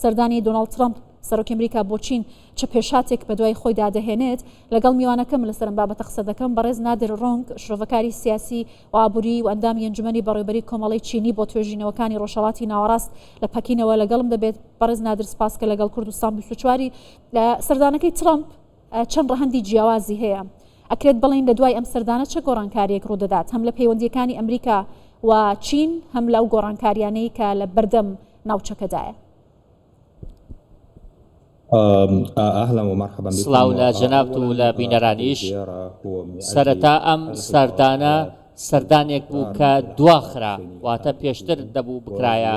سەردانی دۆناڵد ترەمپ، سەرۆکی ئەمریکا بۆ چین چ پێشهاتێک بەدوای خۆیدا دەهێنێت؟ لەگەڵ میوانەکەم لەسەر ئەم بابەتە قسە دەکەم، بەڕێز نادر ڕۆنگ، شرۆڤەکاری سیاسی و ئابووری و ئەندامی ئەنجومەنی بەڕێوەبەری کۆمەڵەی چینی بۆ توێژینەوەکانی ڕۆژهەڵاتی ناوەڕاست لە پەکینەوە لەگەڵم دەبێت. بەڕێز نادر سپاس کە لەگەڵ کوردستان 24 سەردانەکەی ترەمپ چەند ڕەهەندی جیاوازی هەیە. ئەکرێت بڵێین لە دوای ئەم سەردانە چە گۆڕانکارییەک ڕوودەدات هەم لە پەیوەندییەکانی ئەمریکا و چین هەم لەو گۆڕانکاریانەی کە لە بەردەم ناوچەکەدایە؟ سڵاو لە جەنابت و لە بینەرانیش. سەرەتا ئەم سەردانە سەردانێک بوو کە دواخرا، واتە پێشتر دەبوو بکرایە.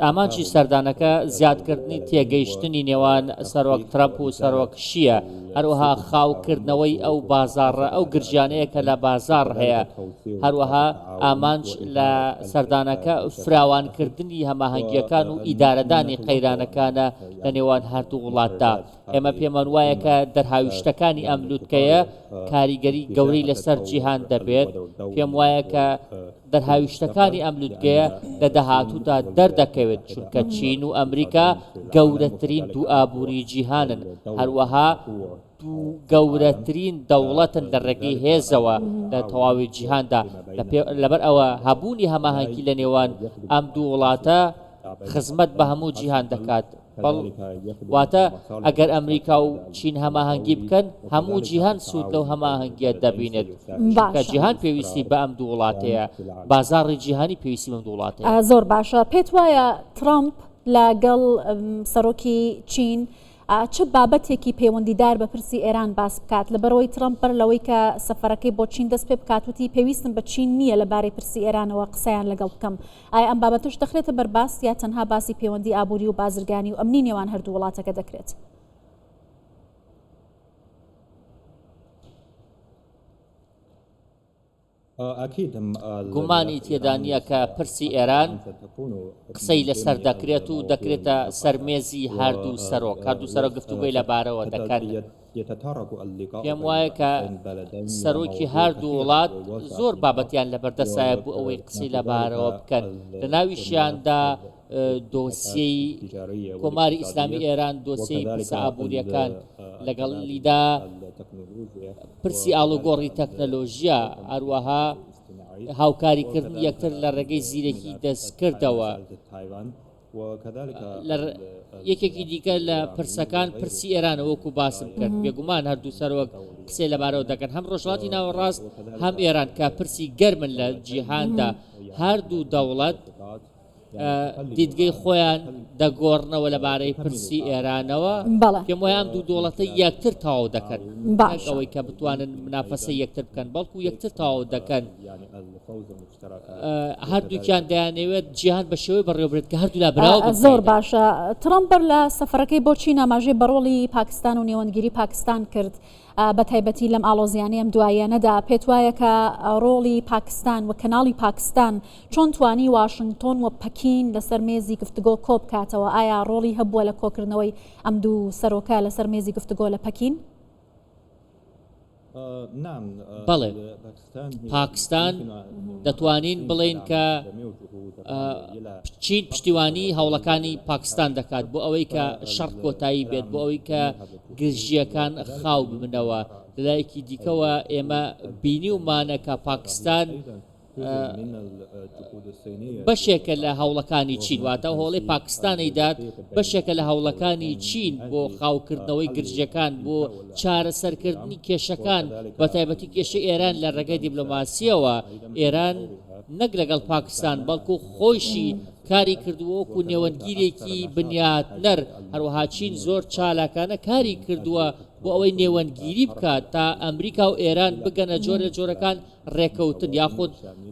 ئامانجی سەردانەکە زیادکردنی تێگەیشتنی نێوان سەرۆک ترەمپ و سەرۆک شییە، هەروەها خاوکردنەوەی ئەو بازاڕە، ئەو گرژیانەیە کە لە بازاڕ هەیە، هەروەها ئامانج لە سەردانەکە فراوانکردنی هەماهەنگییەکان و ئیدارەدانی قەیرانەکانە لە نێوان هەردوو وڵاتدا. ئێمە پێمان وایە کە دەرهاویشتەکانی ئەم لوتکەیە کاریگەری گەورەی لەسەر جیهان دەبێت، پێم وایە کە دەرهاویشتەکانی ئەم لوتکەیە لە داهاتوودا دەردەکەوێت، چونکە چین و ئەمریکا گەورەترین دوو ئابووری جیهانن، هەروەها دوو گەورەترین دەوڵەتن لە ڕێگەی هێزەوە لە تەواوی جیهاندا، لەبەر ئەوە هەبوونی هەماهەنگی لە نێوان ئەم دوو وڵاتە خزمەت بە هەموو جیهان دەکات. واتە ئەگەر ئەمریکا و چین هەماهەنگی بکەن هەموو جیهان سوود لەو هەماهەنگیە دەبینێت کە جیهان پێویستی بە ئەم دوو وڵاتەیە بازاڕی جیهانی پێویستی بەم دوو وڵاتەیە. زۆر باشە پێت وایە ترامپ لەگەڵ سەرۆکی چین چ بابەتێکی پەیوەندیدار بە پرسی ئێران باس بکات لەبەرئەوەی ترەمپ بەر لەوەی کە سەفەرەکەی بۆ چین دەست پێ بکات وتی پێویستم بە چین نییە لەبارەی پرسی ئێرانەوە قسەیان لەگەڵ بکەم ئایا ئەم بابەتەش دەخرێتە بەر باس یا تەنها باسی پەیوەندی ئابووری و بازرگانی و ئەمنی نێوان هەردوو وڵاتەکە دەکرێت؟ گومانی تێدا نییە کە پرسی ئێران قسەی لەسەر دەکرێت و دەکرێتە سەر مێزی هەردوو سەرۆک، هەردوو سەرۆک گفتوگۆی لەبارەوە دەکەن. پێم وایە کە سەرۆکی هەردوو وڵات زۆر بابەتیان لەبەردەستایە بۆ ئەوەی قسەی لەبارەوە بکەن، لەناویشیاندا دۆسیەی کۆماری ئیسلامی ئێران، دۆسیەی پرسە ئابوورییەکان، لەگەڵیدا پرسی ئاڵوگۆڕی تەکنەلۆژیا، هەروەها هاوکاریکردنی یەکتر لە ڕێگەی زیرەکی دەستکردەوە. یەکێکی دیکە لە پرسەکان پرسی ئێرانە وەکو باسم کرد، بێگومان هەردوو سەرۆک قسەی لەبارەوە دەکەن، هەم ڕۆژهەڵاتی ناوەڕاست هەم ئێران کە پرسی گەرمن لە جیهاندا، هەردوو دەوڵەت دیدگەی خۆیان دەگۆڕنەوە لەبارەی پرسی ئێرانەوە، پێم وایە ئەم دوو دەوڵەتە یەکتر تەواو دەکەن، نەک ئەوەی کە بتوانن منافەسەی یەکتر بکەن، بەڵکو یەکتر تەواو دەکەن. هەردووکیان دەیانەوێت جیهان بە شێوەی بەڕێوەبرێت کە هەردوولا براوە بن. زۆر باشە. ترەمپ بەر لە سەفەرەکەی بۆ چین ئاماژەی بە ڕۆڵی پاکستان و نێوەندگیری پاکستان کرد. بە تایبەتی لەم ئاڵۆزیانەی ئەم دواییانەدا پێت وایە کە ڕۆڵی پاکستان و کەناڵی پاکستان چۆن توانی واشنگتۆن و پەکین لەسەر مێزی گفتگۆ کۆبکاتەوە؟ ئایا ڕۆڵی هەبووە لە کۆکردنەوەی ئەم دوو سەرۆکە لەسەر مێزی گفتگۆ لە پەکین؟ بەڵێ، پاکستان دەتوانین بڵێین کە چین پشتیوانی هەوڵەکانی پاکستان دەکات بۆ ئەوەی کە شەڕ کۆتایی بێت، بۆ ئەوەی کە گرژییەکان خاو ببنەوە. لەلایەکی دیکەوە ئێمە بینیومانە کە پاکستان بەشێکە لە هەوڵەکانی چین، واتە ئەو هەوڵەی پاکستان ئەیدات بەشێکە لە هەوڵەکانی چین بۆ خاوکردنەوەی گرژییەکان، بۆ چارەسەرکردنی کێشەکان، بەتایبەتی کێشەی ئێران لە ڕێگەی دیبلۆماسییەوە. ئێران نەک لەگەڵ پاکستان، بەڵکو خۆیشی کاری کردووە وەکو نێوەندگیرێکی بنیاتنەر، هەروەها چین زۆر چالاکانە کاری کردووە بۆ ئەوەی نێوەندگیری بکات تا ئەمریکا و ئێران بگەنە جۆرێ لە جۆرەکان ڕێکەوتن یاخود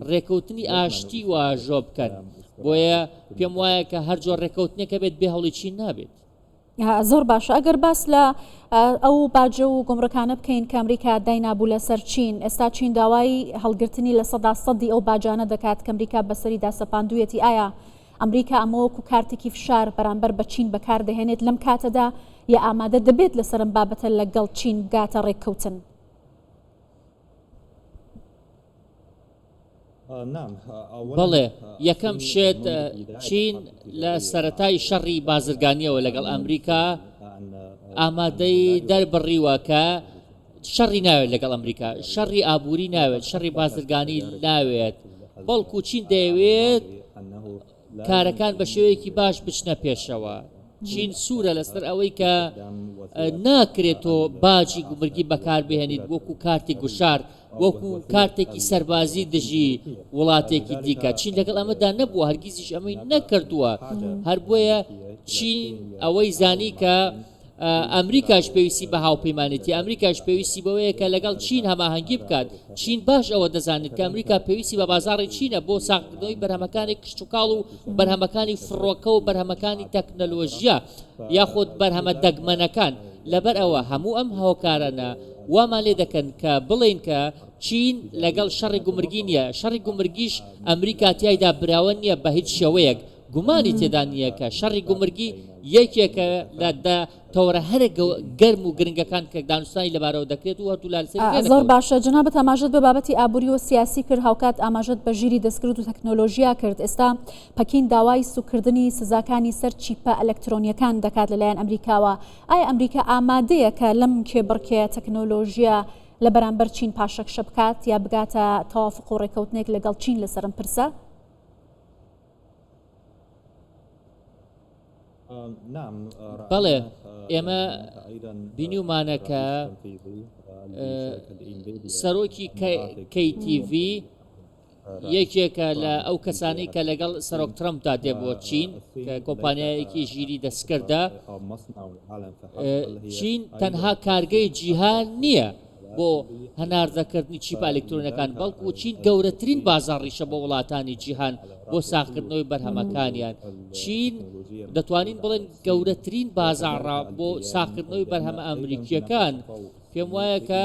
ڕێکەوتنی ئاشتی واژۆ بکەن، بۆیە پێم وایە کە هەر جۆر ڕێکەوتنێک هەبێت بێ هەوڵی چین نابێت. زۆر باشە ئەگەر باس لە ئەو باجە و گومرکانە بکەین کە ئەمریکا داینابوو لەسەر چین ئێستا چین داوای هەڵگرتنی لە سەدا سەدی ئەو باجانە دەکات کە ئەمریکا بەسەریدا سەپاندوویەتی ئایا ئەمریکا ئەمە وەکو کارتێکی فشار بەرامبەر بە چین بەکار دەهێنێت لەم کاتەدا یا ئامادە دەبێت لەسەر ئەم بابەتە لەگەڵ چین بگاتە ڕێککەوتن؟ بەڵێ، یەکەم شت چین لە سەرەتای شەڕی بازرگانییەوە لەگەڵ ئەمریکا ئامادەی دەربڕیوە کە شەڕی ناوێت لەگەڵ ئەمریکا، شەڕی ئابووری ناوێت، شەڕی بازرگانی ناوێت، بەڵکو چین دەیەوێت کارەکان بە شێوەیەکی باش بچنە پێشەوە. چین سوورە لەسەر ئەوەی کە ناکرێت تۆ باجی گومرگی بەکاربهێنیت وەکو کارتی گوشار، وەکو کارتێکی سەربازی دژی وڵاتێکی دیکە. چین لەگەڵ ئەمەدا نەبووە، هەرگیزیش ئەمەی نەکردووە. هەر بۆیە چین ئەوەی زانی کە ئەمریکاش پێویستی بە هاوپەیمانێتی، ئەمریکاش پێویستی بەوەیە کە لەگەڵ چین هەماهەنگی بکات. چین باش ئەوە دەزانێت کە ئەمریکا پێویستی بە بازاڕی چینە بۆ ساغکردنەوەی بەرهەمەکانی کشتوکاڵ و بەرهەمەکانی فڕۆکە و بەرهەمەکانی تەکنەلۆژیا یاخود بەرهەمە دەگمەنەکان. لەبەر ئەوە هەموو ئەم هۆکارانە وامان لێ دەکەن کە بڵێین کە چین لەگەڵ شەڕی گومرگی نییە، شەڕی گومرگیش ئەمریکا تیایدا براوە نییە بە هیچ شێوەیەک. گومانی تێدا نییە کە شەڕی گومرگی یەکێکە لە دە تەوەرە هەرە گەرم و گرنگەکان کە دانوستانی لەبارەوە دەکرێت و هەردوولا لەسەری زۆر رێدەکەون. باشە جەنابت ئاماژەت بە بابەتی ئابووری و سیاسی کرد هاوکات ئاماژەت بە ژیری دەستکرد و تەکنۆلۆژیا کرد ئێستا پەکین داوای سوککردنی سزاکانی سەر چیپە ئەلکترۆنیەکان دەکات لەلایەن ئەمریکاوە ئایا ئەمریکا ئامادەیە کە لەم کێبڕکێ تەکنۆلۆژیە لە بەرامبەر چین پاشەکشە بکات یا بگاتە تەوافق و ڕێکەوتنێک لەگەڵ چین لەسەر ئەم پرسە؟ بەڵێ ئێمە بینیومانە کە سەرۆکی KTV یەکێکە لە ئەو کەسانەی کە لەگەڵ سەرۆک ترەمپدا دێ بۆ چین کە کۆمپانیایەکی ژیری دەستکردە چین تەنها کارگەی جیهان نییە بۆ هەناردەکردنی چیپە ئەلکترۆنیەکان، بەڵکو چین گەورەترین بازاڕیشە بۆ وڵاتانی جیهان بۆ ساغکردنەوەی بەرهەمەکانیان. چین دەتوانین بڵێن گەورەترین بازاڕە بۆ ساغکردنەوەی بەرهەمە ئەمریکییەکان. پێم وایە کە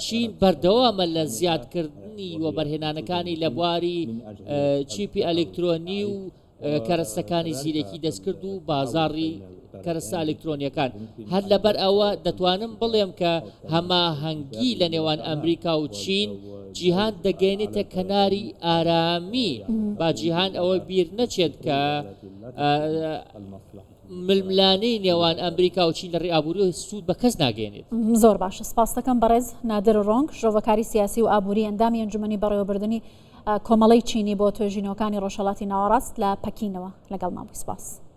چین بەردەوامە لە زیادکردنی وەبەرهێنانەکانی لە بواری چیپی ئەلکترۆنی و کەرەستەکانی زیرەکی دەستکرد و بازاڕی کەرەستە ئەلکترۆنیەکان. هەر لەبەر ئەوە دەتوانم بڵێم کە هەماهەنگی لە نێوان ئەمریکا و چین جیهان دەگەیەنێتە کەناری ئارامی. با جیهان ئەوە بیر نەچێت کە ململانێی نێوان ئەمریکا و چین لە ڕێی ئابووریەوە سوود بە کەس ناگەیەنێت. زۆر باشە سپاست دەکەم بەڕێز نادر ڕۆنگ، شرۆڤەکاری سیاسی و ئابووری ئەندامی ئەنجومەنی بەڕێوەبردنی کۆمەڵەی چینی بۆ توێژینەوەکانی ڕۆژهەڵاتی ناوەڕاست لە پەکینەوە لەگەڵمان بووی سپاس.